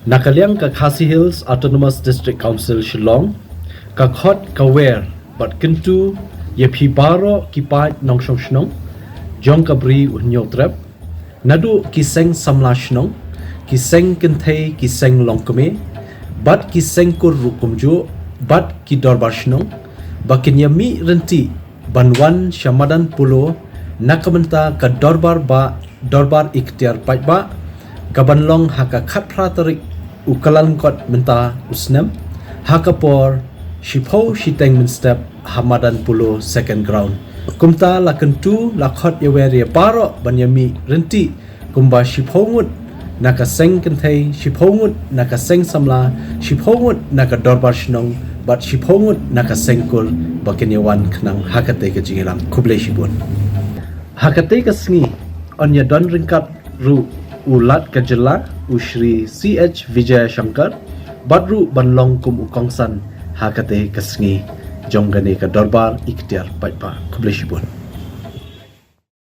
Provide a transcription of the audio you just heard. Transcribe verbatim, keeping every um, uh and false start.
Na ka liang ka Khasi Hills Autonomous District Council Shillong ka khot ka wer bad kyntu ïa phi baroh ki paid nongshong shnong jong ka Bri u Hynñiewtrep, naduh ki seng samla shnong, ki seng kynthei, ki seng longkmie bad ki seng kur ruh kumjuh, bad ki dorbar shnong, ba kin ïa mih ryntih ban wan sha madan Polo na ka bynta ka dorbar ba, dorbar ikhtiar paidbah, ka ban long ha ka khatphra tarik u Kyllalyngkot mynta u snem, ha ka por shiphew shiteng mynstep ha madan Polo second ground. Kumta la kyntu la khot ïa wer ïa baroh ban ïa mih ryntih kumba shiphew ngut na ka seng kynthei, shiphew ngut na ka seng samla, shiphew ngut na ka dorbar shnong bad shiphew ngut na ka seng kur ba kin ïa wan khnang ha katei ka jingïalang. Khublei shibun. Ha katei ka sngi yn ïa don ryngkat ruh u Lat ka jylla u Shri C H Vijayashankar bad ruh ban long kum u kongsan ha katei ka sngi jong kane ka dorbar ikhtiar paidbah. Khublei shibun.